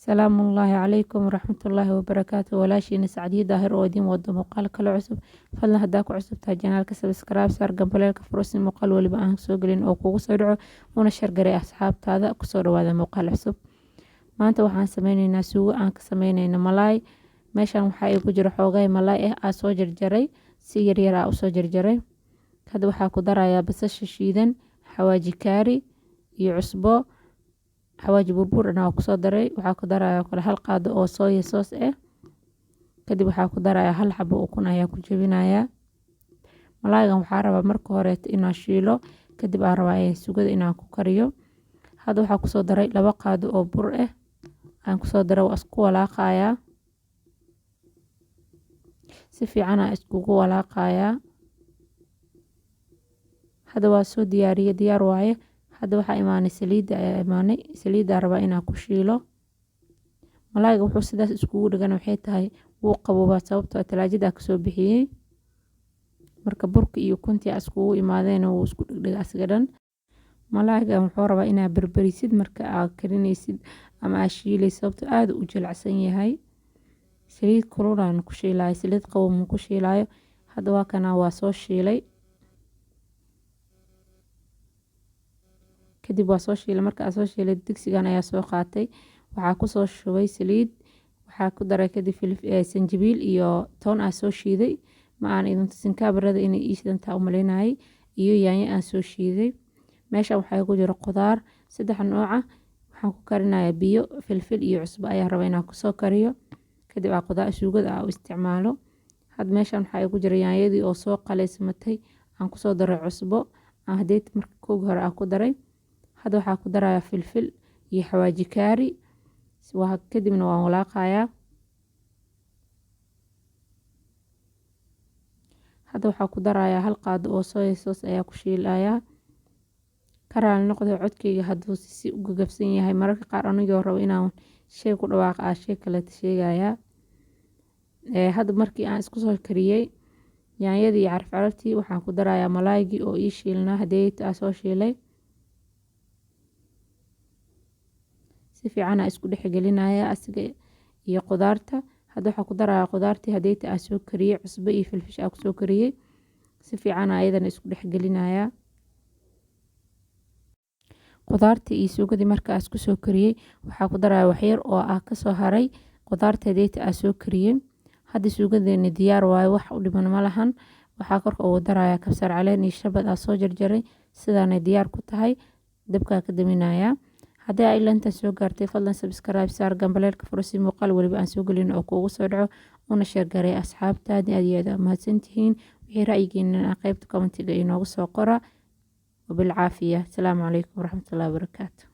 Salaamullaahi calaykum waraxmatullaahi wabarakaatu. Walaashiina Sacdiye Daahir oo idiin wado muuqaal kale cusub. Fadlan haddaa ku cusub tahay janaalka, subscribe saar, gambaleelka furo si muuqaal waliba aan soo gelin oo kugu soo dhaco, una share garay asxaabtaada. Kusoo dhawaada muuqaal cusub. Maanta waxaan sameyneynaa suugo aan ka sameyneyno malaay. Meeshan waxaa igu jira xoogay malaay ah aa soo jarjaray, si yaryar aa usoo jarjaray. Hadda waxaa ku darayaa basasha shiidan, xawaaji kaari iyo cusbo, xawaaji burbur waa kusoo daray. Waxaa ku darayaa kale hal qaado oo soya sauce ah. Kadib waxaa ku darayaa hal xabo ukun ayaa ku jebinayaa. Malaaygan waxaa rabaa marka horeeto inaan shiilo, kadib aan rabaa sugada inaan ku kariyo. Hadda waxaa kusoo daray 2 qaado oo bur ah aan kusoo daray. Waa isku walaaqayaa, si fiican aan iskugu walaaqayaa. Hadda waa soo diyaariyey, diyaar waaye. Hadda waxaa imaanay saliidda ayaa imaanay. Saliiddaa rabaa inaan ku shiilo malaayga. Wuxuu sidaas iskugu dhagan waxay tahay wuu qaboobaa, sababtoo ah talaajada kasoo bixiyey. Marka burka iyo ukuntii iskugu imaadeen, wuu isku dhegdhega asiga dhan. Malaaygan wuxuu rabaa inaad berberisid marka aad karinaysid ama aad shiilaysid, sababtoo aad u jilicsan yahay. Saliid kululaan ku shiilaayo, saliid qabow ma ku shiilaayo. Hadda waa kana, waa soo shiilay. Kadib waa soo shiilay. Marka aan soo shiilay, digsigan ayaa soo qaatay, waxaa kusoo shubay saliid, waxaa ku daray kadib sanjabiil iyo toon aan soo shiiday. Ma aan idin tusin kaamirada inay ii shidantaa umaleynayay, iyo yaanyo aan soo shiiday. Meeshan waxaa ku jira qudaar 3 nooc ah. Waxaan ku karinayaa biyo, filfil iyo cusbo ayaa rabaa inaan kusoo kariyo, kadib aa qudaar suugada aa u isticmaalo. Hadda meeshan waxaa igu jira yaanyadii oo soo qaleysmatay, aan kusoo daray cusbo aan hadeed marka koogi hore aan ku daray. Hadda waxaa ku darayaa filfil iyo xawaaji kaari, kadibna waan walaaqayaa. Hadda waxaa ku darayaa hal qaado oo soya sauce ayaa ku shiilayaa. Ka raali noqdo codkayga hadduu si u gagabsan yahay. Mararka qaar anigoo rabo inaan shay ku dhawaaqa aa shay kaleeta sheegayaa. Hadda markii aan isku soo kariyey yaanyadii iyo caraf caraftii, waxaan ku darayaa malaaygii oo ii shiilnaa hadeeta aa soo shiilay. Si fiican aa isku dhex gelinayaa asiga iyo qudaarta. Hadda waxaa ku darayaa qudaartii hadeeta aa soo kariyey, cusbo iyo filfish aa kusoo kariyey. Si fiican aa iyadana isku dhex gelinayaa. Qudaartii iyo suugadii marka aan isku soo kariyey, waxaa ku darayaa waxyar oo ah kasoo haray qudaarta hadeeta aa soo kariyey. Hadda suugadeeni diyaar waaye, wax u dhiman ma lahan. Waxaa korka ugu darayaa kabsar caleen iyo shabad aa soo jarjaray. Sidaanay diyaar ku tahay, dabkaa ka daminayaa. Haddii ay ilaa intaan soo gaartay, fadlan subscribe saar, gambaleelka furo si muuqaal waliba aan soo gelin oo kuugu soo dhaco, una share garay asxaabtaada. Aad iyo aad aa mahadsantihiin. Wixii ra'yigiina qaybta commentiga inoogu soo qora. Wabilcaafiya. Asalaamu calaykum waraxmatullaahi wabarakaatu.